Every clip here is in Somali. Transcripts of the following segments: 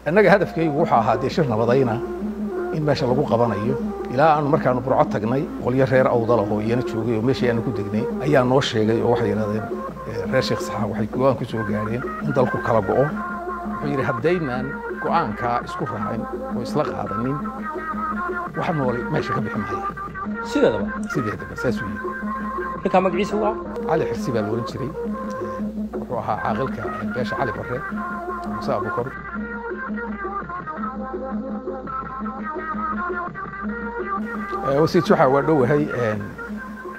Annaga hadafkaygu wuxuu ahaa dee shir nabadayna in meesha lagu qabanayo. Ilaa aanu markaanu Burco tagnay, qolyo reer Awdal oo iyana joogay oo meeshii aanu ku degnay ayaa noo sheegay, oo waxay yidhahdeen reer Sheekh Saxaaq waxay go'aan ku soo gaadheen in dalku kala go'o. Wuxuu yidhi haddaynaan go'aankaa isku raacin oo isla qaadanin, wax nooli meesha ka bixi maaya. Sideedaba. Sideedaba, saasuu yidhi. Ninkaa magaciisa waa? Cali Xirsi baa la ohan jiray. Wuxuu ahaa caaqilka beesha Cali Barre Muuse Abukor. Wasiir Juxa, waa dhowahay.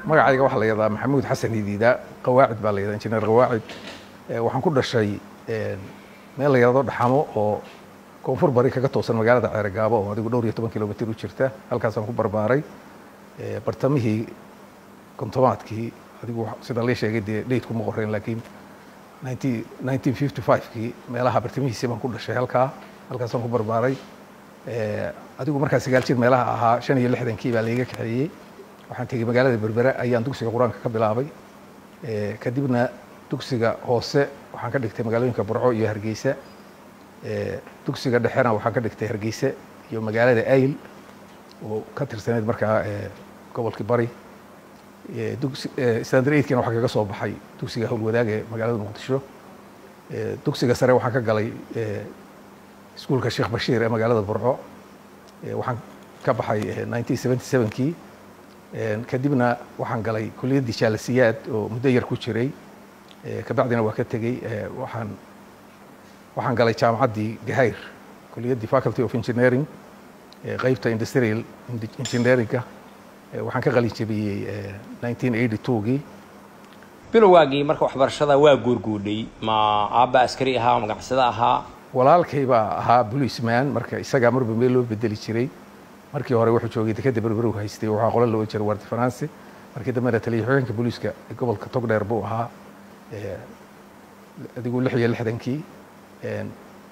Magacayga waxaa la yidhahdaa Maxamuud Xasan Idiida, Qawaacid baa la yidhahdaa, Injineer Qawaacid. Waxaan ku dhashay meel la yidhahdo Dhaxamo oo koonfur bari kaga toosan magaalada Ceerogaabo, oo adigu dhowr iyo toban kilomitir u jirta. Halkaasaan ku barbaaray bartamihii kontomaadkii, adigu sida lii sheegay dee date kuma qorayn, laakiin 1955kii meelaha bartamihiisii baan ku dhashay halkaa. Halkaasaan ku barbaaray. Adigu markaa 9 jir meelaha ahaa, 65kii baa laiga kaxeeyey. Waxaan tegey magaalada Berbera, ayaan dugsiga Qur-aanka ka bilaabay. Kadibna dugsiga hoose waxaan ka dhigtay magaalooyinka Burco iyo Hargeysa. Dugsiga dhexena waxaan ka dhigtay Hargeysa iyo magaalada Ayl oo ka tirsaneyd markaa gobolkii Bari. Standard eightkina waxaan kaga soo baxay dugsiga Howlwadaag ee magaalada Muqdisho. Dugsiga sare waxaan ka galay iskuulka Sheekh Bashiir ee magaalada Burco. Waxaan ka baxay 1977kii. Kadibna waxaan galay kuliyaddii jaalasiyaad oo muddo yar ku jiray, kabacdina waa ka tegey. Waxaan galay jaamacaddii Gahayr, kuliyaddii Faculty of Engineering, qeybta industrial engineeringa. Waxaan ka qalin jebiyey 1982gii. Bilowgaagii marka waxbarashada waa guurguudhay. Ma aabba askari ahaa, ma ganacsada ahaa? Walaalkay baa ahaa policeman, marka isagaa marba meel loo bedeli jiray. Markii hore wuxuu joogay dekadda Berberow haystay, waxaa qola loo jiray Wardi France. Markii dambena taliya xogeenka booliiska ee gobolka Togdheer buu ahaa, adigu 66kii.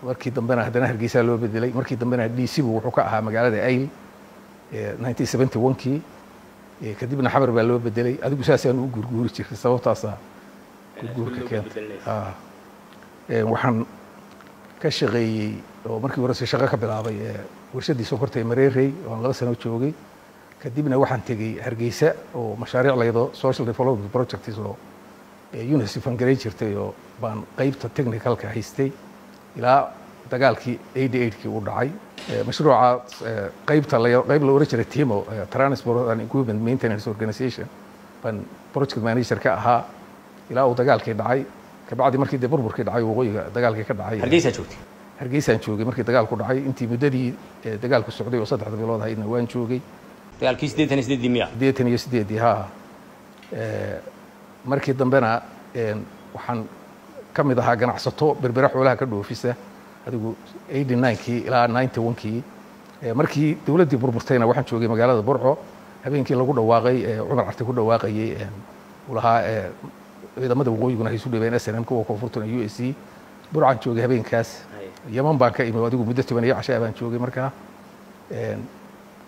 Markii dambena haddana Hargeysa loo bedelay. Markii dambena DC bu wuxuu ka ahaa magaalada Ayl 1971kii. Kadibna Xamar baa loo bedelay. Adigu saasaanu u guurguuri jirtay, sababtaasaa guurguurka keentay. Waxaan ka shaqeeyey oo markii horese shaqo ka bilaabay warshaddii sonkorta ee Mareerey oo aan 2 sano joogay. Kadibna waxaan tegey Hargeysa oo mashaariic layado social development projects oo UNICEF fangarayn jirtay oo baan qeybta technicalka haystay ilaa dagaalkii 88kii uu dhacay. Mashruuca qeybta qeyb la oran jiray TIMO, Transport and Equipment Maintenance Organization, baan project manager ka ahaa ilaa uu dagaalkii dhacay. Kabacdi markii dee burburkii dhacay, waqooyiga dagaalkii ka dhacay. Hargeysaa joogtay? Hargeysaan joogay markii dagaalku dhacay. Intii muddadii dagaalku socday oo 3da bilood ahaydna waan joogay. Dagaalkii 88dii miya? 88dii, haa. Markii dambena waxaan ka mid ahaa ganacsato Berbera xoolaha ka dhoofisa, adigu 89kii ilaa 91kii. Markii dowladdii burburtayna waxaan joogay magaalada Burco habeenkii lagu dhawaaqay, Cumar Carte ku dhawaaqayey, uu lahaa ciidamada waqooyiguna hay isu dhibeen SNM, kuwa koonfurtuna USC. Burcaan joogay habeenkaas. Yaman baan ka imi, adigu muddo 10 iyo cashaa baan joogay markaa.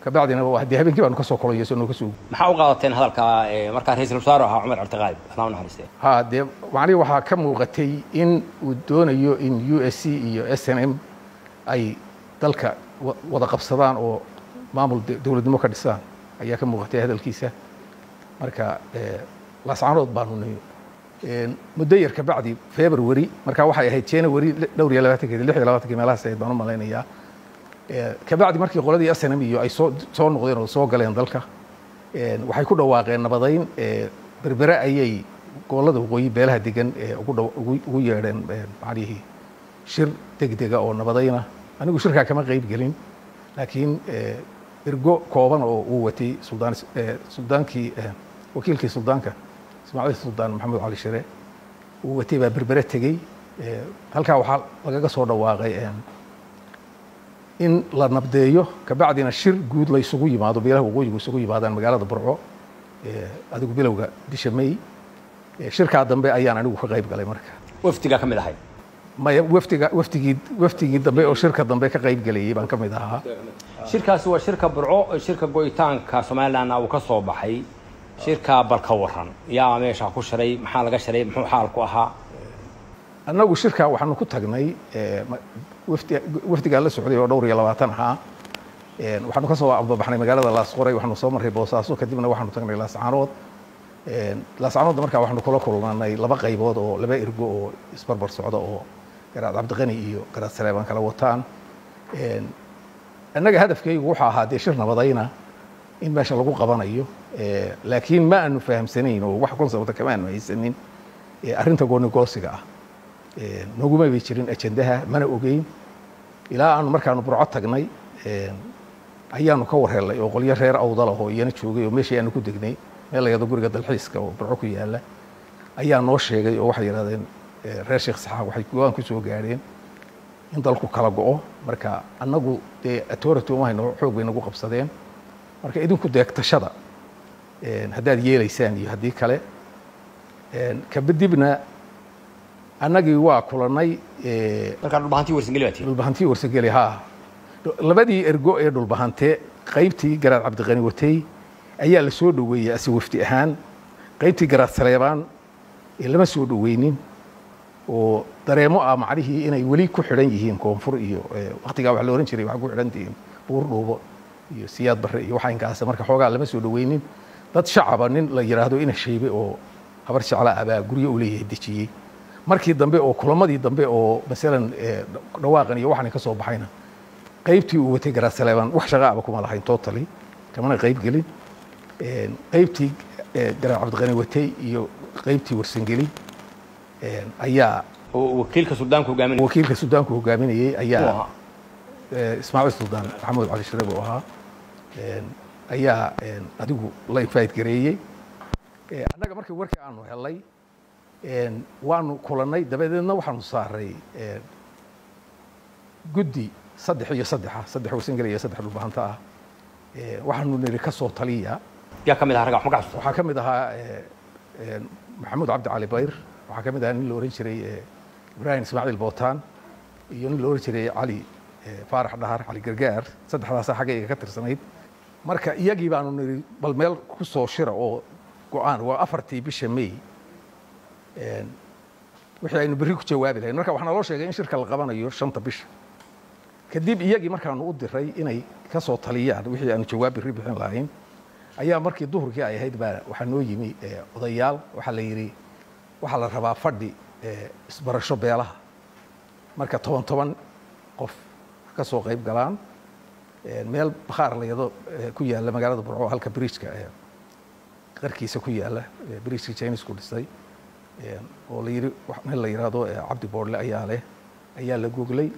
Kabacdina haddii habeenkii baanu kasoo koloyso noo kasoo. Maxaa u qaadateen hadalka markaa ra-iisul wasaare ahaa Cumar Carte Qaalib, Allah u naxariistee? Ha, dee macnihi waxaa ka muuqatay in uu doonayo in USC iyo SNM ay dalka wada qabsadaan oo maamul dowladnimo ka dhisaan ayaa ka muuqatay hadalkiisa. Marka Laascaanood baanu nimi muddo yar kabacdi, February marka waxay ahayd, January dhowr iyo labaatankeedi, 26kii meelahaas ahayd baan u malaynayaa. Kabacdi markii qoladii SNM iyo ay soo noqdeen oo soo galeen dalka, waxay ku dhawaaqeen nabadayn. Berbere ayay gobollada waqooyi beelaha degan ugu yeedheen macnihii shir degdega oo nabadayna. Anigu shirkaa kama qayb gelin, laakiin ergo kooban oo uu watay suldaan, suldaankii, wakiilkii suldaanka Ismaaciil Suldaan Maxamed Cali Shire uu watay baa Berbere tegey. Halkaa waxaa lagaga soo dhawaaqay in la nabdeeyo, kabacdina shir guud la isugu yimaado, beelaha waqooyigu isugu yimaadaan magaalada Burco, adigu bilowga bisha May. Shirkaa dambe ayaan anigu ka qayb galay marka. Wafdigaa ka mid ahay? Maya, wafdiga wafdigii dambe oo shirka dambe ka qayb galayay baan ka mid ahaa. Shirkaasi waa shirka Burco, shirka go'itaanka Somalilandna uu ka soo baxay. Shirkaa bal ka waran, yaa meesha ku shiray, maxaa laga shiray, muxuu xaalku ahaa? Annagu shirkaa waxaanu ku tagnay Wafdigaa la socday oo dhowr iyo 20 ahaa, waxaanu ka soo ambabaxnay magaalada Laasqoray, waxaanu soo marray Boosaaso, kadibna waxaanu tagnay Laascaanood. Laascaanoodna markaa waxaanu kula kulnay laba qaybood oo laba ergo oo isbarbar socda oo Garaad Cabdiqani iyo Garaad Saleebaan kala wataan. Annaga hadafkaygu wuxuu ahaa dee shir nabadayna in meesha lagu qabanayo, laakiin ma aanu fahamsanayn oo wax concept kama aanu haysanin arrinta goonigoosiga ah. Noguma bay jirin ajendaha, mana ogeyn ilaa aanu markaanu Burco tagnay ayaanu ka warhelnay oo qolyo reer Awdal ah oo iyana joogay oo meeshii aanu ku degnay, meel la yidhahdo guriga dalxiiska oo Burco ku yaala, ayaa noo sheegay oo waxay yidhahdeen reer Sheekh Saxaaq waxay go-aan ku soo gaadheen in dalku kala go'o. Marka annagu dee authority uma hayno, xoog bay nagu qabsadeen, marka idinku deegtashada haddaad yeelaysaan iyo haddii kale. Kabadibna annagii waa kulannay. Markaa Dhulbahantii Warsangeli baa tihi? Dhulbahantii Warsangeli, haa. Labadii ergo ee Dhulbahante, qaybtii Garaad Cabdiqani watay ayaa la soo dhoweeyey ase wafdi ahaan, qaybtii Garaad Saleebaan lama soo dhoweynin oo dareemo ah macnihii inay weli ku xidhan yihiin koonfur iyo waqtigaa wax la ohan jiray waxaa ku xidhan tihiin Buur Dhuubo iyo Siyaad Barre iyo waxa inkaas. Marka xoogaa lama soo dhoweynin. Dad shacaba, nin la yidhaahdo Ina Sheybe oo Habar Jecla ah baa guryo u leeyahay dejiyey. Markii dambe oo kulamadii dambe oo masalan dhawaaqan iyo waxaan ka soo baxayna, qaybtii uu watay Garaad Saleebaan wax shaqa aba kuma lahayn, totally kamana qayb gelin. Qaybtii Garaad Cabdiqani watay iyo qaybtii Warsangeli ayaa oo wakiilka suldaanku hogaaminaya, wakiilka suldaanku hogaaminayay ayaa, Ismaaciil Suldaan Maxamuud Cali Shire buu ahaa, ayaa adigu la invite gareeyey. Annaga markii warkii aanu helay waanu kulannay, dabadeedna waxaanu saaray guddi saddex iyo saddexa, saddex Warsangeli iyo saddex Dhulbahanta ah. Waxaanu niri ka soo taliya. Yaa ka mid ahaa ragga wax ma ka xasuusta? Waxaa ka mid ahaa Maxamuud Cabdi Cali Bayr, waxaa ka mid ahaa nin la ohan jiray Ibraahim Ismaaciil Bootaan iyo nin la ohan jiray Cali Faarax Dhahar, Cali Gargaar. Saddexdaasaa xaggayga ka tirsanayd. Marka iyagii baanu niri bal meel ku soo shira oo go-aan, waa 4tii bisha May, wixii aynu berri ku jawaabi lahayn. Marka waxaa naloo sheegay in shirka la qabanayo 5ta bisha. Kadib iyagii markaanu u diray inay ka soo taliyaan wixii aanu jawaab berri bixin lahayn, ayaa markii duhurkii ay ahayd baa waxaa noo yimi odayaal. Waxaa la yidhi waxaa la rabaa fadhi isbarasho beelaha, marka 10 10 qof ka soo qayb galaan meel bakhaar la yado ku yaalla magaalada Burco, halka bridgeka qarkiisa ku yaalla, bridgekii Chinesku dhisay, oo la yidhi nin la yidhaahdo Cabdi Boodle ayaa leh, ayaa la goglay.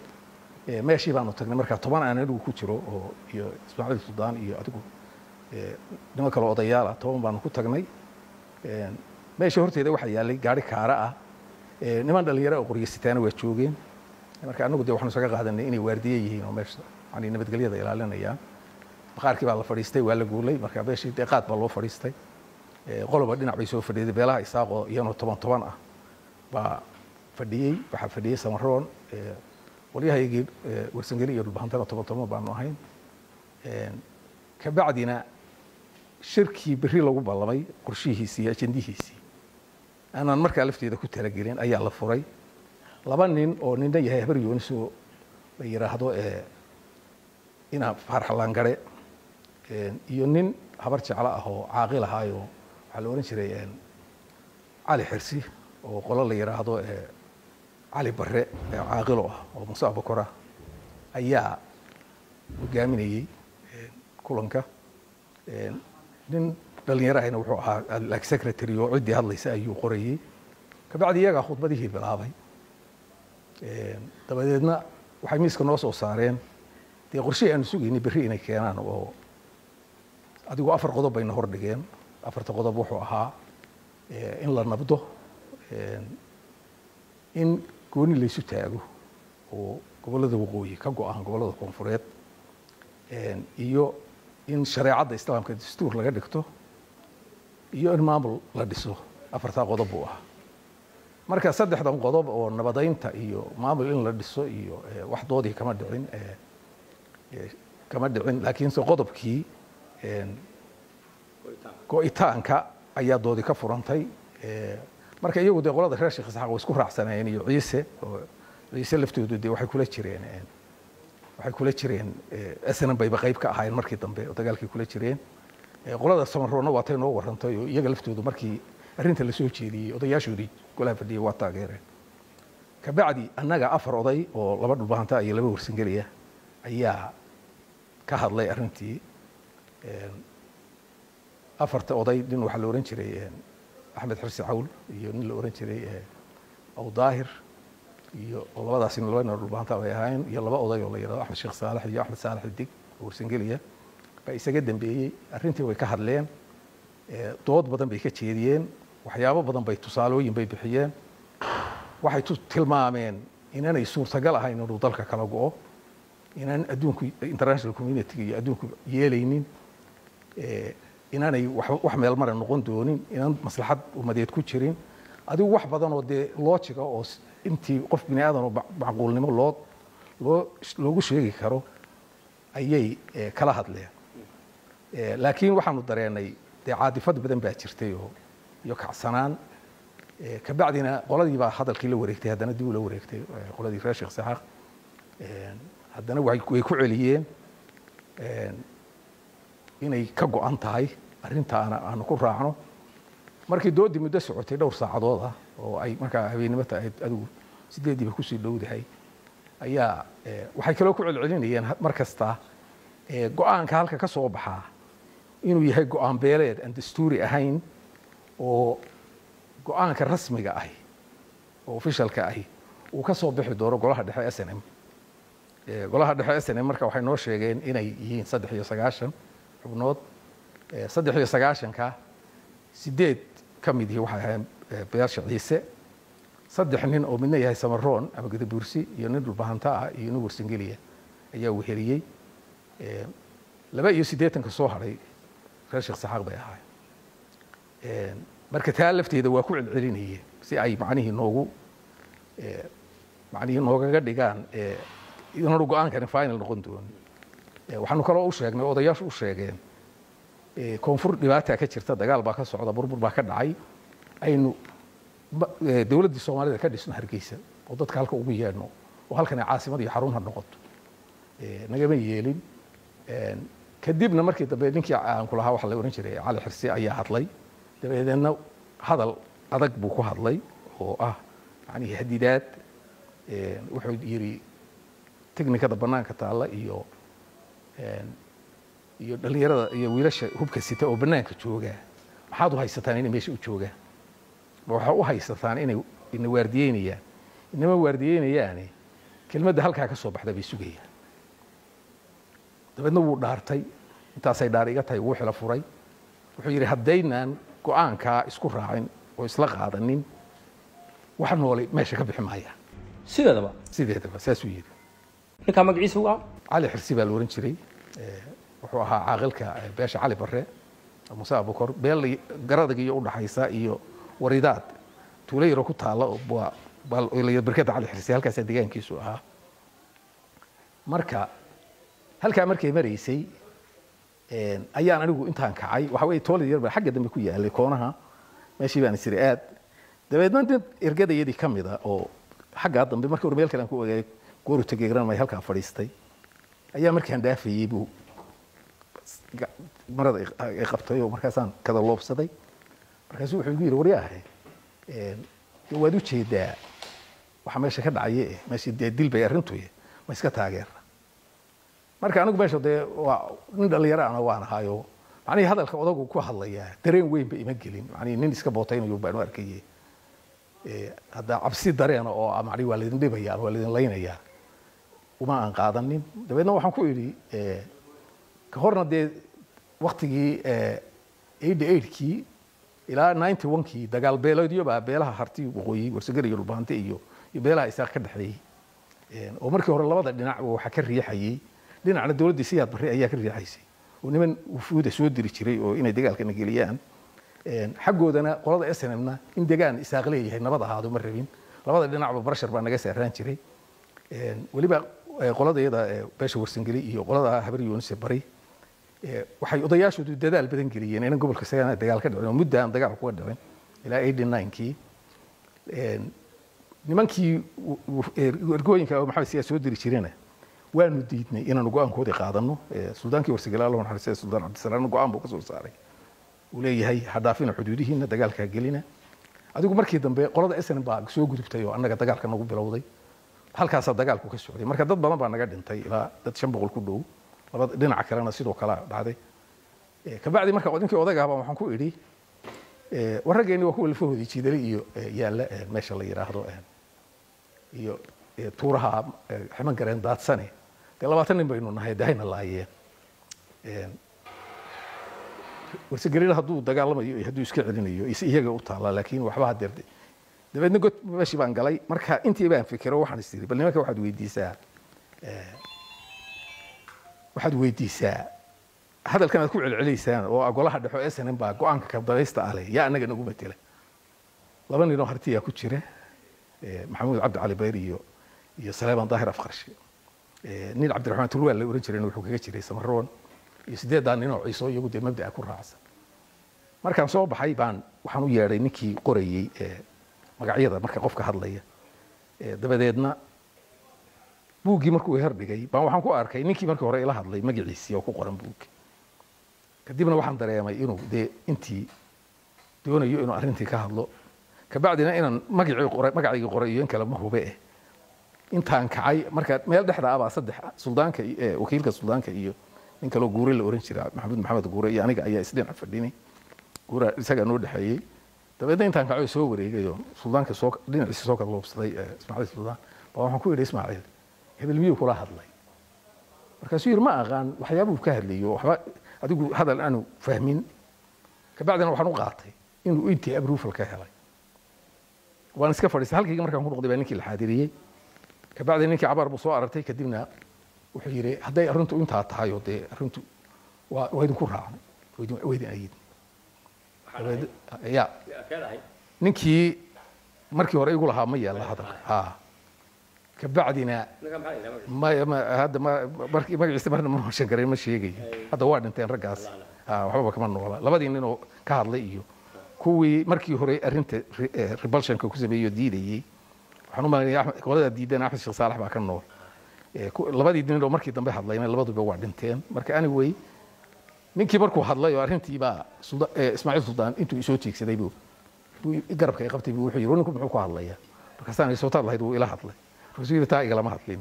Meeshii baanu tagnay. Marka 10 aan anigu ku jiro oo iyo Ismaaciil Suldaan iyo adigu niman kaloo odayaal ah, 10 baanu ku tagnay. Meesha horteeda waxaa yaallay gaari kaara ah, niman dhalinyaro oo qoryasitaana waa joogeen. Marka anagu dee waxaanu isaga qaadanay inay waardiye yihiin oo meesha yani nabadgelyada ilaalinayaan. Bakhaarkii baa la fadhiistay, waa la guulay. Marka meeshii dee qaad baa loo fadhiistay, qoloba dhinac bay soo fadhiiday. Beelaha Isaaqoo iyagoo 10 10 ah baa fadhiyey, waxaa fadhiyey Samaroon, qolyahayagii Warsangeli iyo Dhulbahantana 10 10 baanu ahayn. Kabacdina shirkii berri lagu ballamay qorshihiisii iyo ajendihiisii aanaan markaa lafteeda ku talagelin ayaa la furay. Laba nin oo nina yahay Habar Yoonis oo la yidhaahdo Ina Faarax Laangare iyo nin Habar Jeclo ah oo caaqil ahaayoo waxaa la odhan jiray Cali Xirsi oo qolo la yidhaahdo Cali Barre caaqilo ah oo Muuse Abakor ah ayaa hogaaminayey kulanka. Nin dhalinyaro ahna wuxuu ahaa like secretary oo ciddii hadlaysa ayuu qorayey. Kabacdi iyagaa khudbadihii bilaabay, dabadeedna waxay miiska noo soo saareen dee qorshihii aanu sugaynay berri inay keenaan oo adigu afar qodob bayna hor dhigeen. Afarta qodob wuxuu ahaa in la nabdo, in gooni laysu taago oo gobollada waqooyi ka go-aan gobollada koonfureed, iyo in shareecadda islaamka dastuur laga dhigto, iyo in maamul la dhiso. Afartaa qodob buu ahaa. Marka saddexdan qodob oo nabadaynta iyo maamul in la dhiso iyo wax doodii kama dhicin, kama dhicin, laakiinse qodobkii go-itaanka ayaa doodi ka furantay. Marka iyagu dee qolada reer Sheekh Isxaaq way isku raacsanayeen iyo Ciise oo Ciise laftoodu dee waxay kula jireen SNM bayba qayb ka ahaayeen markii dambe oo dagaalkii kula jireen. Qolada Samaroonna waatay noo warrantay, oo iyaga laftoodu markii arrinta lasoo jeediyey odayaashoodii golaha fadhiyay waa taageereen. Kabacdi annaga afar oday oo laba Dhulbahanta iyo laba Warsangeliya ayaa ka hadlay arrintii. Afarta oday nin waxaa la ohan jiray Axmed Xirsi Cawl, iyo nin la ohan jiray Awdaahir, iyo oo labadaasi laba nin oo Dhulbahanta bay ahaayeen, iyo laba oday oo la yidhahdo Axmed Sheekh Saalax iyo Axmed Saalax Idig oo Warsangeliya baa isaga dambeeyey. Arrintii way ka hadleen, dood badan bay ka jeediyeen, waxyaabo badan bay tusaalooyin bay bixiyeen. Waxay tilmaameen inaanay suurtagal ahayn inuu dalka kala go'o, inaan adduunku, international community iyo adduunku yeelaynin, inaanay wax meel mara noqon doonin, inaan maslaxad ummadeed ku jirin. Adigu wax badan oo dee logic ah oo intii qof bini aadan oo macquulnimo loo loogu sheegi karo ayay kala hadleen. Laakiin waxaanu dareenay dee caadifad badan baa jirtay oo iyo kacsanaan. Kabacdina qoladii baa hadalkii la wareegtay, haddana dib ula wareegtay qoladii reer Sheekh Saxaaq. Haddana way ku celiyeen inay ka go'an tahay arrintaana aanu ku raacno. Markii doodii muddo socotay dhowr saacadood ah oo ay markaa habeennimo tahay, adigu 8diiba kusii dhowdahay, ayaa waxay kaloo ku celcelinayeen mar kasta go'aanka halka ka soo baxaa inuu yahay go'aan beeleed aan dastuuri ahayn, oo go'aanka rasmiga ahi oo officialka ahi uu ka soo bixi doono golaha dhexe SNM. Golaha dhexe SNM marka waxay noo sheegeen inay yihiin 93 xubnood. 93-ka sideed ka mid yihi waxay ahaayeen beesha Ciise, saddex nin oo midna yahay Samaroon ama Gadabuursi, iyo nin Dhulbahanta ah, iyo nin Warsangeliya ayaa weheliyey. 82-ka soo hadhay reer Sheekh Saxaaq bay ahaayeen. Marka taa lafteeda waa ku celcelinayeen si ay macnihii noogu macnihii noogaga dhigaan inaanu go'aankani final noqon doonin. Waxaanu kaloo u sheegnay, odayaashu u sheegeen, koonfur dhibaataa ka jirta, dagaal baa ka socda, burbur baa ka dhacay, aynu dowladdii Soomaalida ka dhisno Hargeysa oo dadka halka ugu yeedhno oo halkan ay caasimad iyo xarun ha noqoto. Nagama yeelin. Kadibna markii dambe ninkii aan ku lahaa waxa la ohan jiray Cali Xirsi ayaa hadlay. Dabadeedna hadal adag buu ku hadlay oo ah macnihii hadidaad. Wuxuu yidhi technikada bannaanka taalla iyo dhalinyarada iyo wiilasha hubka sita oo bannaanka jooga, maxaad u haysataan inay meesha u joogaan? Ma waxaa u haysataan inay ina waardiyeynayaan? Inama waardiyeynayaane, kelmadda halkaa ka soo baxda bay sugayaan. Dabeedna wuu dhaartay, intaasay dhaar iga tahay, wuu xilo furay. Wuxuu yidhi haddaynaan go'aankaa isku raacin oo isla qaadanin, wax noolay meesha ka bixi maayaan. Sideedaba. Sideedaba, saasuu yidhi. Ninkaa magaciisa waa? Cali Xirsi baa la ohan jiray. Wuxuu ahaa caaqilka beesha Cali Barre Muuse Abukor, beel Garadag iyo udhaxaysa iyo Waridaad tuulo yaro ku taalla oo barkada Cali Xirsi, halkaasaa deegaankiisu ahaa. Marka halkaa markay maraysay ayaan anigu intaan kacay, waxa weye toolid yar baa xagga dambe ku yaalay koonaha, meeshii baan isiri aad. Dabeedna nin ergadayadii ka mid a oo xaggaa dambe markii hore meel kale aan ku ogaay gooru tegay garan may halkaa fadhiistay ayaa markaan dhaafayey buu marada ay qabtay, oo markaasaan kada loobsaday. Markaasuu wuxuu igu yidhi, waryaahe, dee waad u jeedaa waxa meesha ka dhacaya, meeshii dee dil bay arrintu, ma iska taageera? Marka anigu meesha dee waa nin dhalinyaro ana waan ahaayo, macnihii hadalka odagu ku hadlayaa dareen weyn ba ima gelin, macnihii nin iska bootaynayo baan u arkayay. Hadda cabsi dareena oo ah macnihi waa laydin dhibaya ama waa laydin laynayaa uma aan qaadanin. Dabeedna waxaan ku idhi, ka horna dee waktigii 88-kii ilaa 91-kii dagaal beeleedyo baa beelaha Harti waqooyi, Warsagari iyo Dhulbahante iyo beelaha Isaaq ka dhexeeyey, oo markii hore labada dhinac waxaa ka riixayey, dhinacna dowladdii Siyaad Barre ayaa ka riixaysay oo niman wufuuda soo diri jiray oo inay dagaalkana geliyaan. Xaggoodana qolada SNM-na in degaan Isaaq leeyahay nabad ahaado ma rabin. Labada dhinacba pressure baa naga saaraan jiray. Weliba qolada iyada beesha Warsangeli iyo qolada Habar Yuunise bari waxay odayaashoodu dadaal badan geliyeen inaan gobolka Sanaag dagaal ka dhicin, oo muddo aan dagaal kuga dhicin ilaa 89-kii. Nimankii ergooyinka oo Maxamed Siyaad soo diri jirena waanu diidnay inaanu go-aankoodii qaadano. Suldaankii Warsagale, Allahu naxariistay, Suldaan Cabdisalaam, go-aan buu ka soo saaray uu leeyahay ha dhaafina xuduudihiina, dagaalka ha gelina. Adigu markii dambe qolada SNM baa soo gudubtay oo annaga dagaalka nagu bilowday. Halkaasaa dagaalku ka socday. Marka dad badan baa naga dhintay, ilaa dad 500 ku dhow. Labada dhinaca kalena sidoo kale dhacday. Kabacdi marka ninkii odayga ahaa baa waxaan ku idhi, war raggeeni waa kuwa lafahoodii jiidale iyo yaalla meesha la yidhaahdo iyo tuuraha ximan gareen daadsane, dee 20 nin baynu nahay, dee hayna laayeen. Warsagelina hadduu dagaalamayo iyo hadduu iska celinayo iyaga u taallaa, laakiin waxba hadeer. Dabeedna god meeshii baan galay. Marka intii baan fikiro, waxaan is iri, bal nimanka waxaad weydiisaa, waxaad weydiisaa hadalkan aad ku celceliysaan oo golaha dhexo SNM baa go-aanka kabdabaysta ah leh, yaa annaga nagu matela? Laba ninoo hartiyaa ku jira, Maxamuud Cabdi Cali Bayr iyo Saleeman Daahir Afqarshe. Nin Cabdiraxmaan Tulwaal la oran jirayna wuxuu kaga jiray Samaroon, iyo sideeddaa nin oo Ciiso iyagu dee mabda'a ku raacsan. Markaan soo baxay baan waxaan u yeedhay ninkii qorayey magacyada marka qofka hadlaya. Dabadeedna buuggii markuu hordhigay baan waxaan ku arkay ninkii markii hore ila hadlay magaciisii oo ku qoran buuggi. Kadibna waxaan dareemay inuu dee intii doonayo inuu arrintii ka hadlo. Kabacdina inaan magacii qoray, magacaygii qoray iyo in kale ma hube intaan kacay marka meel dhexda ah baa saddex suldaanka, wakiilka suldaanka iyo nin kaloo Guure la oran jira, Maxamuud Maxamed Guure, iyo aniga ayaa isdhinac fadhinay. Guura isagaa noo dhexeeyey. Dabeedna intaan kacay soo wareegayo suldaanka soo dhinaciisa soo kala Ismaaciil Suldaan baa waxaan ku yidhi, Ismaaciil, hebel miyuu kula hadlay? Markaasuu yidhi, ma aqaan waxyaabuu ka hadlayo, waxba adigu hadal aanu fahmin. Kabacdina waxaan u qaatay inuu intii approval ka helay, waan iska fadhiistay halkayga. Markaan ku noqday baa ninkii la xaadiriyey. Kabacdi ninkii cabaar buu soo aragtay. Kadibna wuxuu yidhi, hadday arrintu intaa tahay oo dee arrintu waa idinku raacnay, waa idin ayidnay. Ya ninkii markii hore igu lahaa ma yeella hadalka ha. Kabacdina ma hadda ma markii magaciisa marna ma hoshan karin, ma sheegayo. Hadda waa dhinteen raggaas, ha, waxbaba kama noola. Labadii nin oo ka hadlay iyo kuwii markii hore arrinta repulsionka ku sameeyey oo diidayey, waxaan u malaynaya Axmed, qolada diidan Axmed Sheekh Saalax baa ka nool. Labadii nin oo markii dambe hadlayna labaduba waa dhinteen. Marka anyway, ninkii markuu hadlay oo arrintii baa Ismaaciil Suldaan intuu isoo tiigsaday buu garabka i qabtay buu wuxuu yidhi, ninku muxuu ku hadlayaa? Markaasaan idhi, sootaad lahayd wuu ila hadlay. Markaasuu yidhi, taa igalama hadlin.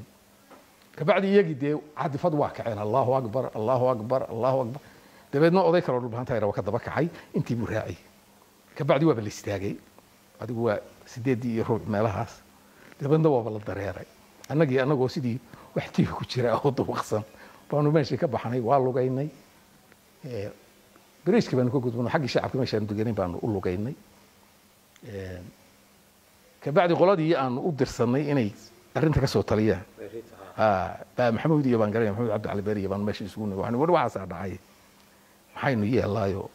Kabacdi iyagii dee cadifad waa kaceen, Allahu akbar, Allahu akbar, Allahu akbar. Dabeedna oday kaloo Dhulbahantayra waa ka daba kacay, intii buu raaciyey. Kabacdi waaba la istaagay, adigu waa 8:15 meelahaas. Dabeedna waaba la dareeray. Annagii annagoo sidii wax tiiga ku jira oo duuqsan baanu meeshii ka baxnay, waa lugaynay, bariijkii baanu ka gudbano, xaggii shacabka meeshaanu deganayn baanu u lugaynay. Kabacdi qoladii aanu u dirsanay inay arrinta ka soo taliyaan baa Maxamuud iyo baan garanaya, Maxamuud Cabdi Cali Beer iyo baan meesha isugu nimi. Waxaan war waxaasaa dhacay, maxaynu yeellaayo,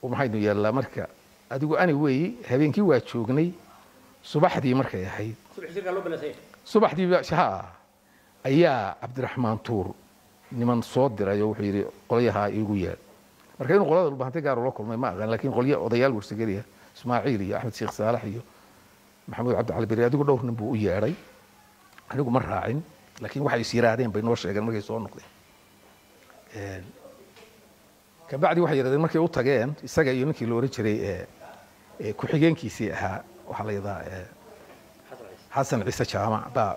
maxaynu yeellaa? Marka adigu anyway habeenkii waa joognay. Subaxdii markay ahayd, subaxdii ha ayaa Cabdiraxmaan Tuur niman soo diray oo wuxuu yidhi, qolyahaa iigu yeedh. Marka inuu qolada Dhulbahantay gaar ula kulmay ma aqaan, laakiin qolyo odayaal Warsageliya, Ismaaciil iyo Axmed Sheekh Saalax iyo Maxamuud Cabdi Cali Beri, adigu dhowr nin buu u yeedhay. Anigu ma raacin, laakiin waxay is yiraahdeen bay noo sheegeen markay soo noqdeen. Kabacdi waxay yidhahdeen markay u tageen isaga iyo ninkii la oran jiray ku-xigeenkiisii ahaa, waxaa la yidhahaa Xasan Ciise Jaamac, baa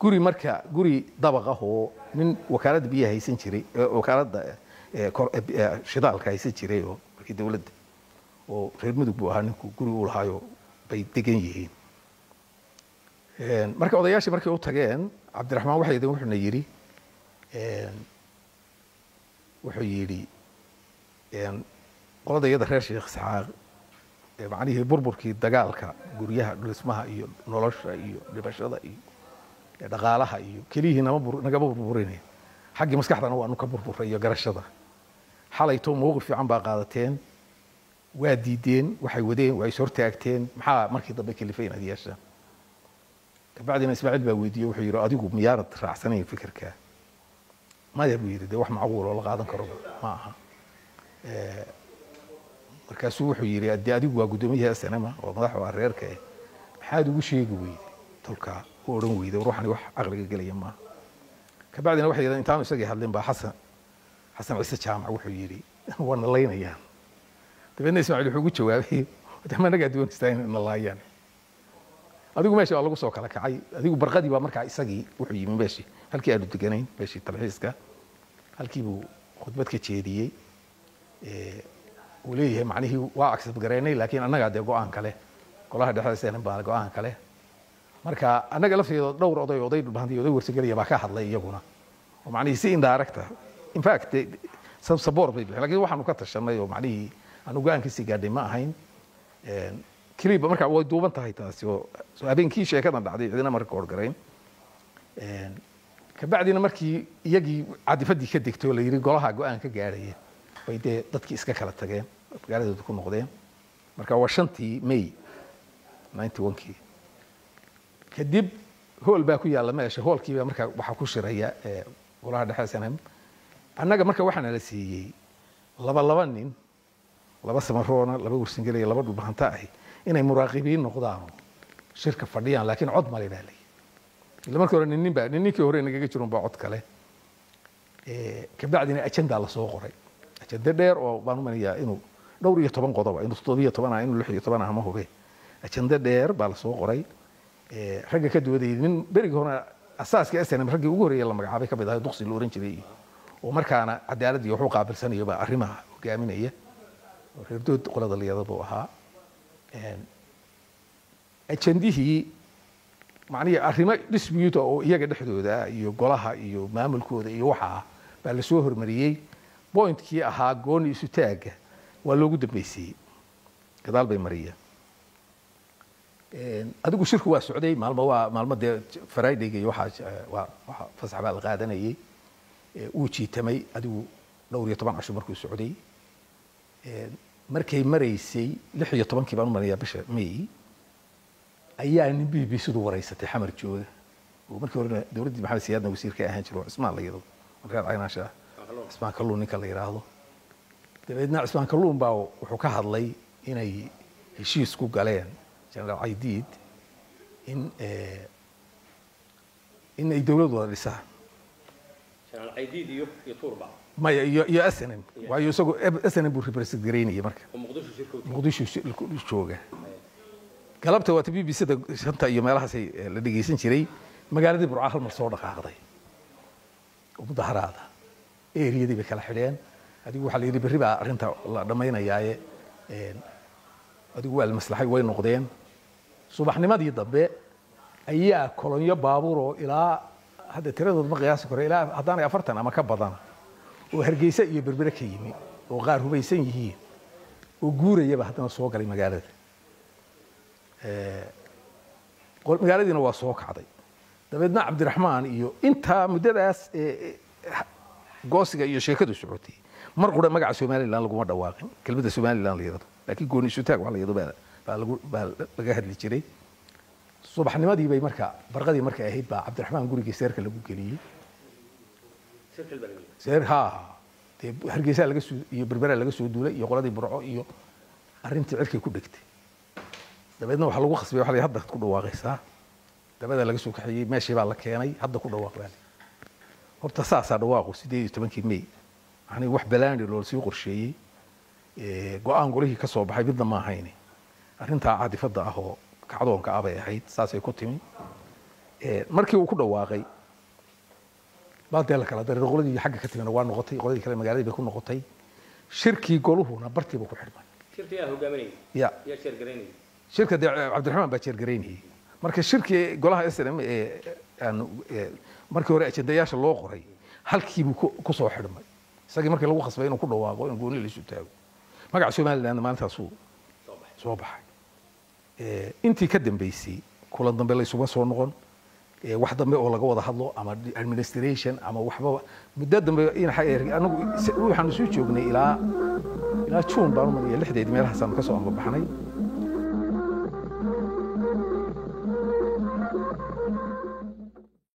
guri, marka guri dabaq ah oo nin wakaaladda biyaha haysan jiray, wakaaladda shidaalka haysan jiray oo markii dowladda oo reer Mudug buu ahaa ninku, guri uu lahaayo bay degan yihiin. Marka odayaashii markay u tageen Cabdiraxmaan waxay yidheen, wuxuuna yidhi, wuxuu yidhi, qolada iyada reer Sheekh Isxaaq macnihii burburkii dagaalka, guryaha dhismaha iyo nolosha iyo dhibashada iyo dhaqaalaha iyo keliyihii nagama burburinay, xaggii maskaxdana waanu ka burburay iyo garashada. Xalayto mowqif fiican baa qaadateen, waa diideen waxay wadeen, waa is hortaagteen, maxaa markii dambe kalifay inaad yeeshaan? Kabacdina Ismaaciil baa weydiiyey, wuxuu yidhi, adigu miyaanad raacsanayn fikirka? Maya buu yidhi, dee wax macquul oo la qaadan karo ma aha. Markaasuu wuxuu yidhi, dee adigu waa guddoomiyaha SNM oo madax waa reerka, Maxaad ugu sheegi weyday tolkaa u odhan weyday ruuxani wax caqliga gelaya maaha? Kabacdina waxay yidhahdeen intaanu isagii hadlin baa Xasan Ciise Jaamac wuxuu yidhi waa na laynayaan. Dabeedna Ismaaciil wuxuu ugu jawaabay dama anagaa doonaysaa inay na laayaan. Adigu meesha waa lagu soo kala kacay. Adigu barqadii baa markaa isagii wuxuu yimi meeshii halkii aanu deganayn, meeshii talxiiska, halkii buu khudbad ka jeediyey. Uu leeyahay macnihii waa accept gareynay, laakiin annagaa dee go-aan kale, golaha dhexda baa go-aan kale. Marka annaga lafteeda dhowr oday, oday Dhulbahanti, oday Warsagelaya baa ka hadlay iyaguna, oo macnihii si indirect ah, in fact some support bay bixin, laakiin waxaanu ka tashanay oo macnihii aanu go-aan kasii gaadhay ma ahayn keliba. Marka way duuban tahay taasi oo habeenkii sheekadan dhacday cidina ma record garayn. Kabacdina markii iyagii cadifadii ka degtay oo la yidhi golaha go-aan ka gaadhaya, bay dee dadkii iska kala tageen, magaaladooda ku noqdeen. Marka waa 5-tii May 91-kii. Kadib hool baa ku yaalla meesha, hoolkiibaa marka waxaa ku shiraya golaha dhexe SNM. Annaga marka waxaana la siiyey laba laba nin, laba Samaroona, laba Warsangelaya, laba Dhulbahanta ahi inay muraaqibiin noqdaanoo shirka fadhiyaan, laakiin cod male baa layihi. Ila markii hore nin baa nin ninkii hore nagaga jirun baa cod kale. Kabacdina ajendaa lasoo qoray, ajende dheer oo baan u manayaa inuu dhowr iyo toban qodoba, inuu 17 ah, inuu 16 ah ma hube. Ajende dheer baa lasoo qoray. Ragga ka doodayay nin berigii hore asaaska SNM raggii ugu horreeyay la magacaabay ka mid ahay, Duqsi la oran jiray, oo markaana cadaalad iyo wuxuu qaabilsanayo baa arrimaha hogaaminaya, oo reer Dood qolada liyada buu ahaa. Ajendihii macnihii arrimo dispute oo iyaga dhexdooda iyo golaha iyo maamulkooda iyo waxa baa lasoo hormariyey. Pointkii ahaa gooni isu taagga waa loogu dambaysiiyey, gadaal bay mariyeen. Adigu shirku waa socday maalmo, waa maalmo dee Fridayga iyo waxaa waa waxa fasax baa la qaadanayay. Wuu jiitamay adigu dhowr iyo toban casho markuu socday. Markay maraysay 16-kii baan u marayaa bisha May ayaa nin BBC du wareysatay Xamar jooga, oo markii horena dowladdii Maxamed Siyaadna wasiir ka ahaan jiro, Cismaan la yidhahdo, reer Caynaansha ah, Cismaan Kalluun ninka la yidhaahdo. Dabeedna Cismaan Kalluun baa wuxuu ka hadlay inay heshiis ku galeen Generaal Caydiid in ay dowlad wada dhisaan. Jenaraal Caydiid iyo Tuurba? Maya, iyo SNM, waayo isagu SNM buu represent garaynayay marka. Oo Muqdisho shirka u tegey. Muqdisho jooga galabta waata BBC da 5-ta iyo meelahaasay la dhegeysan jiray. Magaaladii Burca hal mar soo dhaqaaqday oo mudaharaada, eriyadii bay kala xidheen. Adigu waxaa la yidhi berri baa arrinta la dhammaynayaaye. Adigu waa la maslaxay, way noqdeen. Subaxnimadii dambe ayaa kolonyo baabuur oo ilaa hadda tiradood ma qiyaasi karo, ilaa haddaanay 40 ama ka badan, oo Hargeysa iyo Berbere ka yimi, oo qaar hubaysan yihiin oo guurayaba haddana soo galay magaalada. Magaaladiina waa soo kacday. Dabeedna Cabdiraxmaan iyo intaa muddadaas goosiga iyo sheekadu socotay mar qura magaca Somaliland laguma dhawaaqin, kelmadda Somaliland la yidhahdo, laakiin gooni isutaag wax la yidhahdo baa lagu baa laga hadli jiray. Subaxnimadii bay marka barqadii markay ahayd baa Cabdiraxmaan gurigii seerka lagu geliyey. Circle baa laga geliyey. Seer ha dee Hargeysa laga soo iyo Berbera laga soo duulay iyo qoladii Burco iyo arrintii cirkay ku dhegtay. Dabeedna waxaa lagu khasbay, waxa la yidhi hadda ku dhawaaqaysaa. Dabada laga soo kaxeeyey, meeshii baa la keenay, hadda ku dhawaaq baa la yidhi. Horta saasaa dhawaaqu 18-kii May, macnihii wax balaandi loo sii qorsheeyey, go-aan golihii ka soo baxay midna ma ahayne, arrintaa caadifadda ah oo kacdoonka ah bay ahayd, saasay ku timi. Markii uu ku dhawaaqay baa dee la kala daray. Qoladii xagga ka timina waa noqotay, qoladii kale magaaladii bay ku noqotay, shirkii goluhuna bartiiba ku xidhmay. Shirka yaa hogaaminayay? Ya. Yaa chair garaynayay? Shirka dee Cabdiraxmaan baa chair garaynayay. Marka shirkii golaha SNM ee aan markii hore ajendayaasha loo qoray halkiibuu ku soo xidhmay, isagii markii lagu khasbay inuu ku dhawaaqo in gooni la isu taago magaca Somaliland maalintaasuu soo baxay. Soo baxay. Intii ka dambeysay kulan dambe la isuga soo noqon, wax dambe oo laga wada hadlo ama administration ama waxbaba muddo dambe in anagu waxaanu soo joognay ilaa Juun baan u malaya 6-deedii meelahaasaanu ka soo ambabaxnay.